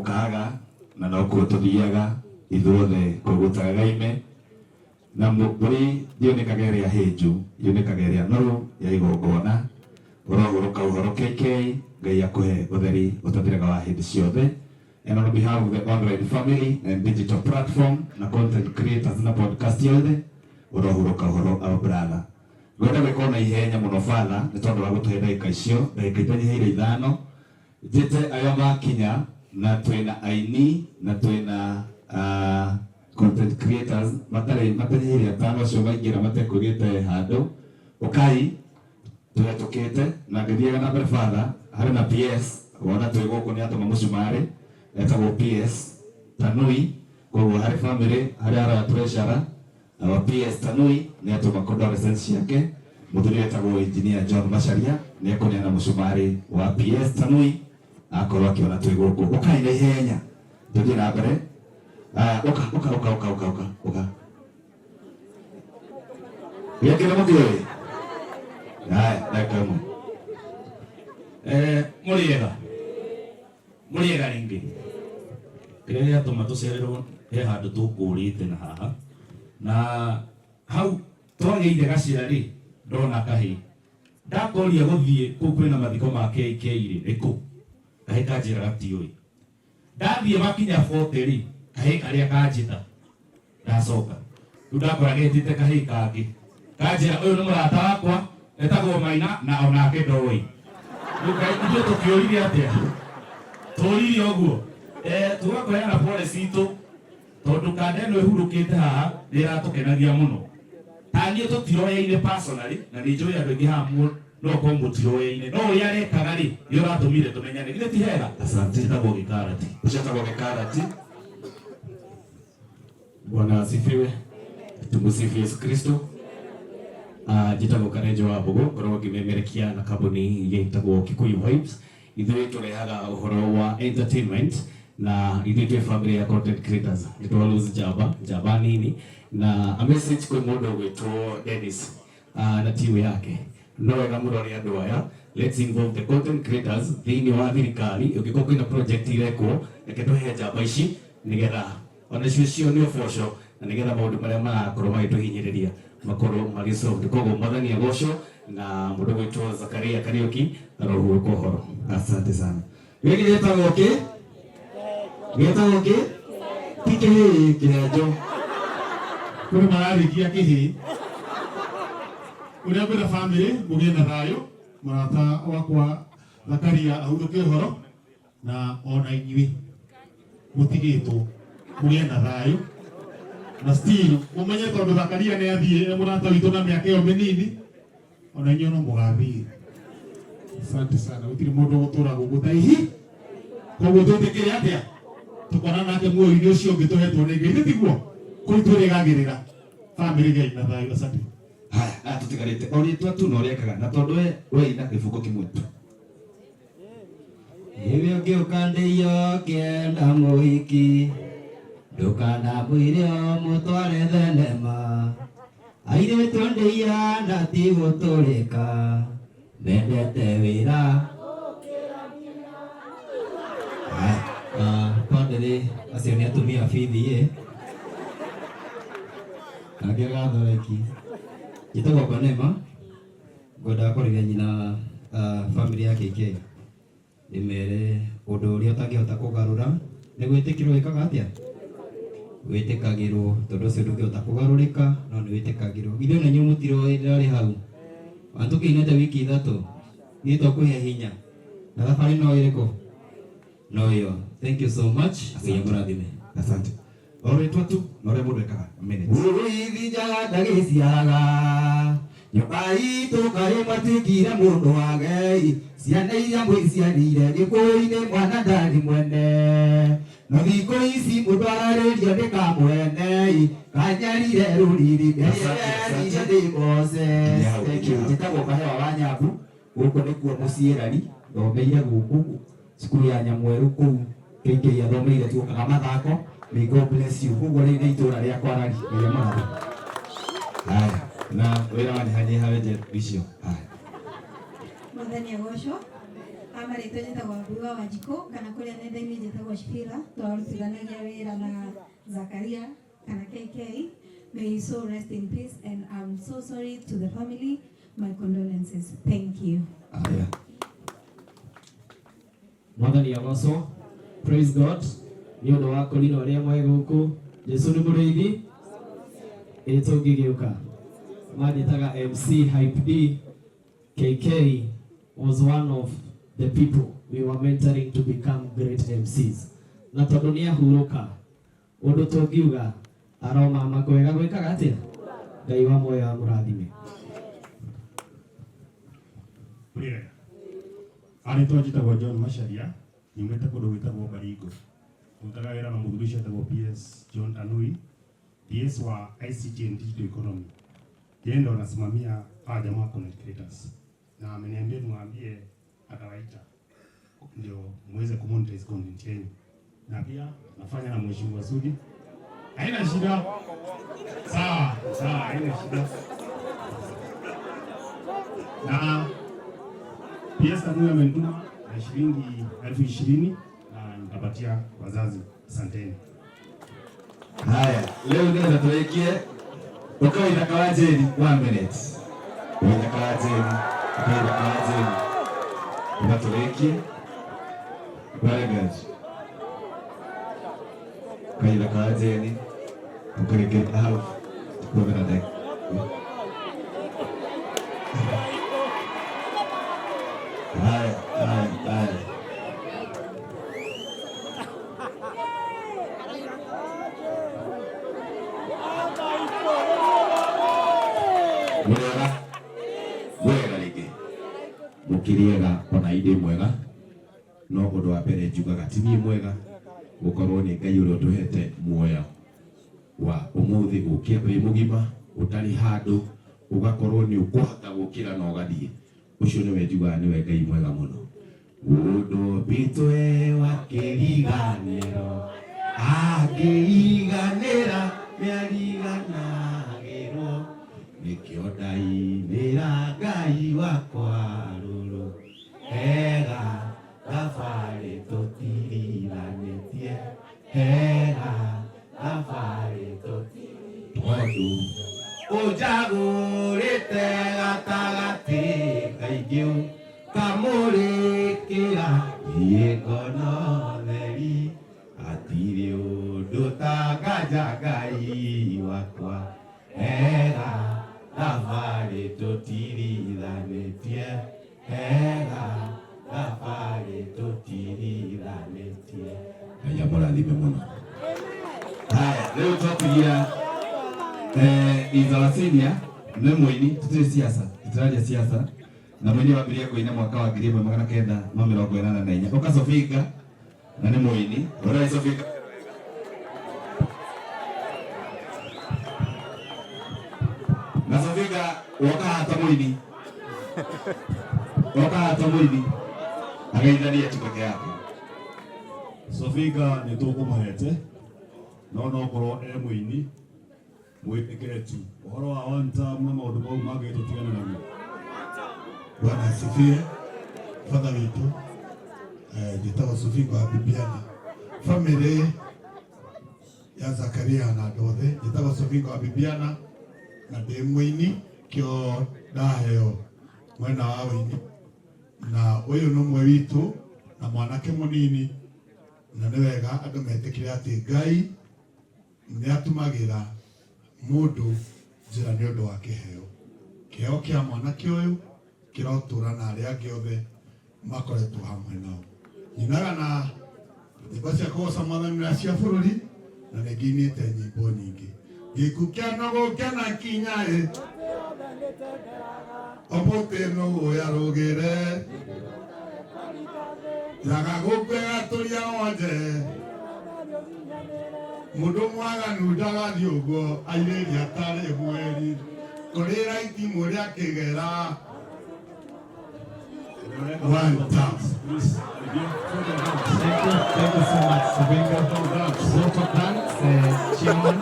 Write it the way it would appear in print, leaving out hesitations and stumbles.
Mũkaga na nokuo tũthiaga ithuothe kũgũtaga gaime na mbũri ndionekaga ĩrĩa hĩnju, yonekaga ĩrĩa noru ya igongona. Ũrohurũka ũhoro KK, Ngai akũhe ũtheri ũtathiraga wa hĩndĩ ciothe. And on behalf of the online family and digital platform na content creators na podcast yothe, ũrohurũka ũhoro our brother. Ngwenda gwĩka na ihenya mũno father nĩ tondũ wa gũtũhe ndagĩka icio, ndagĩka itanyihĩire 5. Njĩte arĩa makinya na twĩna aini na twĩna content creators matarĩ matanyihĩire 5 acio maingĩra matekwĩgĩte handũ. Ũkai tũhetũkĩte na ngĩthiaga na mbere father, harĩ na PS wona twĩ gũkũ nĩ atũma mũcumarĩ etagwo PS Tanui, koguo harĩ family harĩ arĩa treasurer our PS Tanui nĩ atũma condolence ciake. Mũthuri wetagwo Engineer John Macharia nĩ ekũneana mũcumarĩ wa PS Tanui akorwo akĩona twĩ gũkũ. Ũkai na ihenya tũthiĩ na mbere. Ũka ũka ũka ũka ũka ũka ũka gĩkĩ nĩ mũkĩũĩ. Haya, ndagĩka 1. Mũrĩega mũrĩega rĩngĩ. Kĩrĩa gĩatũma tũcererwo he handũ tũkũrĩte na haha na hau twagĩire gacĩra rĩ, ndona kahĩ ndakoria gũthiĩ kũu kwĩna mathiko ma KK rĩ, nĩkũ kahĩ kanjĩra gatiũĩ. Ndathiĩ makinya 40 rĩ, kahĩ karĩa kanjĩta ndacoka rĩu ndakora getĩte kahĩ kangĩ kanjĩra ũyũ nĩ mũrata wakwa etagwo Maina na onake ndoĩ. Rĩu kaĩ ithuĩ tũkĩũrire atĩa? Tũririe ũguo tuga kũheana pole citũ tondũ kanda ĩno ĩhurũkĩte haha nĩ ĩratũkenagia mũno. Ta niĩ tũtiroyaine personally na nĩ njũĩ andũ aingĩ haha no korwo mũtiroyaine, no ũrĩa arekaga rĩ nĩ ũratũmire tũmenyane. Githĩ ti hega? Asante. Njĩtagwo Gĩkarati. Ũcio etagwo Gĩkarati. Bwana asifiwe. Tumusifu Yesu Kristo. Njĩtagwo Karenjo wa Mbogo, ngoragwo ngĩmemerekia na kambuni ĩtagwo Kikuyu Vibes. Ithuĩ tũrehaga ũhoro wa entertainment na ithuĩ twĩ family ya content creators. Nĩ twa lose njamba, njamba nini na a message kwĩ mũndũ ũgwĩtwo Dennis na timu yake. No wega mũrore andũ aya, let's involve the content creators thĩinĩ wa thirikari. Ũngĩkorwo kwĩna project irekwo, reke tũhe njamba ici nĩgetha onacio cione ũboco na nĩgetha maũndũ marĩa marakorwo magĩtũhinyĩrĩria makorwo marĩ solved. Koguo Mwathani agocwo na mũndũ gwĩtwo Zakaria Kariuki arohurũka ũhoro. Asante sana. Gĩkĩ gĩtagwo kĩ? Gĩtagwo kĩ? Ti kĩhĩĩ, kĩhenjo. Kũrĩ mararĩkia kĩhĩĩ. Ũrĩa ngwĩra family mũgĩe na thayũ, mũrata wakwa Zakaria ahurũke ũhoro na ona inyuĩ mũtigĩtwo mũgĩe na thayũ na still mũmenye tondũ Zakaria nĩ athiĩ e mũrata witũ na mĩaka ĩyo mĩnini, ona inyuĩ no mũgathiĩ. Asante sana. Gũtirĩ mũndũ ũgũtũra gũkũ ta ihi, koguo twĩtĩkĩre atĩa tũkona nake muoyo-inĩ ũcio ũngĩ tũhetwo nĩ Ngai, ithe tiguo kũu twĩrĩgagĩrĩra. Family gĩai na thayũ. Asante. Haya, aya tũtigarĩte o rĩtwa tu na ũrĩa ekaga na tondũ we weina gĩbungo kĩmwe tu. Ĩwe ũngĩũka ndĩio kĩenda mũhiki, ndũkanamwĩre mũtware thenema. Airĩtu ndĩia na ti gũtũrĩka, mendete wĩra. Padre acio nĩ atumia bithi ĩ. Kangĩ agathoreki. Njĩtagwo Konema, ngwendaga kwarĩria nyina family ya KK. Ndĩmere ũndũ ũrĩa ũtangĩhota kũgarũra nĩ gwĩtĩkĩrwo wĩkaga atĩa? Wĩtĩkagĩrwo, tondũ ũcio ndũngĩhota kũgarũrĩka no nĩ wĩtĩkagĩrwo. Githĩ ona inyuĩ mũtiroĩ ndĩrarĩ hau? Ona tũkĩinĩte wiki 3, ithuĩ twakũhe hinya. Na thabarĩ no ĩrĩkũ? No ĩyo. Thank you so much. Ngai amũrathime. Asante. O rĩtwa tu na ũrĩa mũndũ ekaga minutes. Mũrũithi njaga ndagĩciaraga, nyũmba itũ kaĩ mwatuĩkire mũndũ wagei, ciana iria mwĩciarĩire gĩkũyũ-inĩ mwana ndarĩ mwene, no thikũ ici mũndũ ararĩrio nĩ kamwene, kanyarire rũriri nderire ndĩgoce. Thank you. Njĩtagwo Kahewa wa Nyambu, gũkũ nĩkuo mũciĩ rari, thomeire gũkũ cukuru ya Nyamwerũ kũu KK athomeire tuokaga mathako. May God bless you. Koguo rĩrĩ nĩ itũra rĩakwa rari. Ngai amũrathime. Haya, na wĩra wanyihanyiha wenje icio. Haya. Mwathani agocwo. Marĩtwa njĩtagwo Wambui wa Wanjikũ kana kũrĩa nenda-inĩ njĩtagwo Shifira. Twarutithanagia wĩra na Zakaria kana KK. May his soul rest in peace, and I'm so sorry to the family. My condolences. Thank you. Haya. Mwathani agocwo. Praise God. Nĩ ũndũ wa kũrira ũrĩa mwĩ gũkũ. Jesu nĩ mũrĩithi. Ĩ tũngĩgĩũka. Manjĩtaga MC Hype D. KK was one of the people we were mentoring to become great MCs. Na tondũ nĩ ahurũka, ũndũ tũngiuga aromama kwega gwĩkaga atĩa? Ngai wa muoyo amũrathime. Wega. Arĩtwa njĩtagwo John Macharia, nyumĩte kũndũ gwĩtagwo Baringo. Ndutaga wĩra na mũthuri ũcio etagwo PS John Tanui, PS wa ICT and Digital Economy. Yeye ndo anasimamia hawa jamaa content creators. Na ameniambia nimwambie atawaita ndio muweze kumonetize content yenu. Na pia nafanya na Mheshimiwa Sudi. Haina shida. Sawa, sawa, haina shida. Na PS Tanui amenituma na shilingi 20,000 na nitapatia wazazi. Asanteni. Haya, leo ndio tuweke ukawa wa Njeri 1 minute. Waithaka wa Njeri, ukawaithaka wa Njeri. Ugatũrĩkie. Very good. Kaithaka wa Njeri. Tũkĩrĩkĩria hau. Tukuonana ndagĩka. Haya, haya, haya. Mwega mwega rĩngĩ Mũkĩrĩega ona indĩ mwega, no ũndũ wa mbere njugaga ti niĩ mwega, gũkorwo nĩ Ngai ũrĩa ũtũhete muoyo wa ũmũthĩ gũkĩra wĩ mũgima ũtarĩ handũ ũgakorwo nĩ ũkũhota gũkĩra na ũgathiĩ, ũcio nĩwe njugaga nĩwe Ngai mwega mũno. Ũndũ mbitwe wa kĩriganĩro angĩiganĩra nĩariganagĩrwo, nĩkĩo ndainĩra Ngai wakwa rũrũ hega thabarĩ tũtirithanĩtie, hega thabarĩ tondũ ũnjagũrĩte gatagatĩ kaingĩ ũkamũrĩkĩra niĩ ngona ũtheri, hatirĩ ũndũ tanganja Ngai wakwa, hega thabarĩ tũtirithanĩtie, hega thabarĩ tũtirithanĩtie. Ngai amũrathime mũno. Haya, rĩu twatigia is our senior nĩ mũini, tũtirĩ siasa, tũtiraria siasa, na mũini wambirie kũina mwaka wa 1984. Ũka Sofinga na nĩ mũini. Ũrai Sofinga. Na Sofinga woka hata mũini. Woka hata mũini. Ageithanie tu peke yake. Sofinga nĩ tũkũmũhete no nokorwo e mũini mwĩtĩkĩre tu ũhoro wa one term na maũndũ mau mangĩ tũtigane naguo. Bwana asifiwe. Father witũ, njĩtagwo Sofinga wa Bibiana, family ya Zakaria na andũ othe. Njĩtagwo Sofinga wa Bibiana na ndĩ mũini, kĩo ndaheo mwena wa ũini, na ũyũ nĩ ũmwe witũ na mwanake mũnini, na nĩ wega andũ metĩkĩre atĩ Ngai nĩ atumagĩra mũndũ njĩra nĩ ũndũ wa kĩheo. Kĩheo kĩa mwanake ũyũ kĩrotũra na arĩa angĩ othe makoretwo hamwe nao. Nyinaga na nyĩmbo cia kũgoca Mwathani na cia bũrũri, na nĩ ngĩinĩte nyĩmbo nyingĩ. Gĩkuũ kĩa nũgũ kĩana kinya ĩ, o mũtĩ nũgũ yarũgĩre, yaga gũkua ĩgatũria wonje, mũndũ mwaganu ndagathiĩ ũguo airĩria atarĩ mweri, kũrĩra itimũ rĩa kĩgera. One time. Thank you so much, Sofinga. Vote of thanks, Chairman.